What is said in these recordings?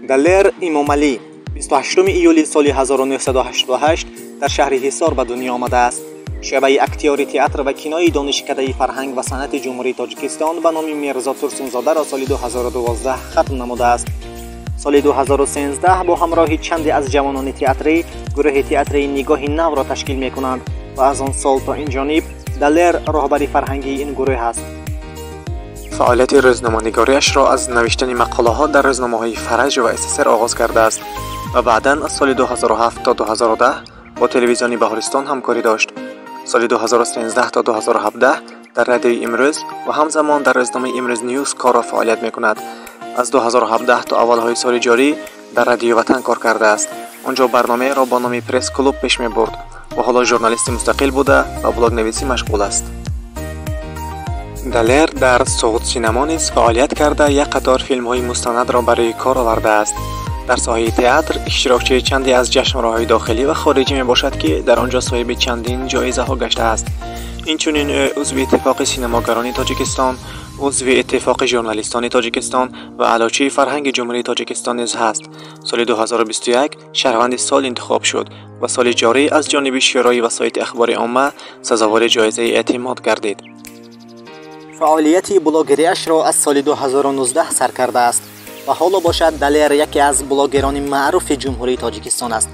Далер Имомалӣ 28 июли соли 1988 дар шаҳри Ҳисор ба дунё омадааст. Шӯъбаи актёри театр ва кинои Донишкадаи фарҳанг ва санъати Ҷумҳурии Тоҷикистон ба номи Мирзо Турсунзодаро соли 2012 хатм намудааст. Соли 2013 бо ҳамроҳи чанде аз ҷавонони театрӣ гурӯҳи театрии «Нигоҳи навро» ташкил мекунанд ва аз он сол то ин ҷониб Далер роҳбари фарҳангии ин гурӯҳ аст. Фаъолияти рӯзноманигориашро аз навиштани мақолаҳо дар рӯзномаҳои «Фараҷ» ва «СССР» оғоз кардааст ва баъдан аз соли 2007 то 2010 бо телевизиони «Баҳористон» ҳамкорӣ дошт. Соли 2013 то 2017 дар радиои «Имрӯз» ва ҳамзамон дар рӯзномаи «Имрӯз Ньюс» корро фаъолият мекунад. Аз 2017 то аввалҳои соли ҷорӣ дар радиои «Ватан» кор кардааст. Он ҷо барномаеро бо номи «Пресс-клуб» пеш мебурд ва ҳоло журналисти мустақил буда, ба блогнависӣ машғул аст. Далер дар «Суғд Синамо» низ фаъолият карда, як қатор филмҳои мустанадро барои кор овардааст. Дар соҳаи театр иштирокчии чанде аз ҷашнвораҳои дохилӣ ва хориҷӣ мебошад, ки дар он ҷо соҳиби чандин ҷоизаҳо гаштааст. Инчунин ӯ узви Иттифоқи синамогарони Тоҷикистон, узви Иттифоқи журналистони Тоҷикистон ва Аълочии фарҳанги Ҷумҳурии Тоҷикистон низ ҳаст. Соли 2021 шаҳрванди сол интихоб шуд ва соли ҷорӣ аз ҷониби Шӯрои васоити ахбори омма сазовори ҷоизаи «Эътимод» гардид. Фаъолияти блогериашро аз соли 2019 сар кардааст ва ҳоло бошад, Далер яке аз блогерони маъруфи Ҷумҳурии Тоҷикистон аст.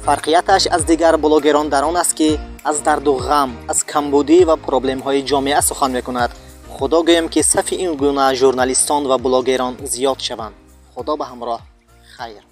Фарқияташ аз дигар блогерон дар он аст, ки аз дарду ғам, аз камбудӣ ва проблемҳои ҷомеа сухан мекунад. Худо гӯем, ки сафи ин гуна журналистон ва блогерон зиёд шаванд. Худо ба ҳамроҳ, хайр.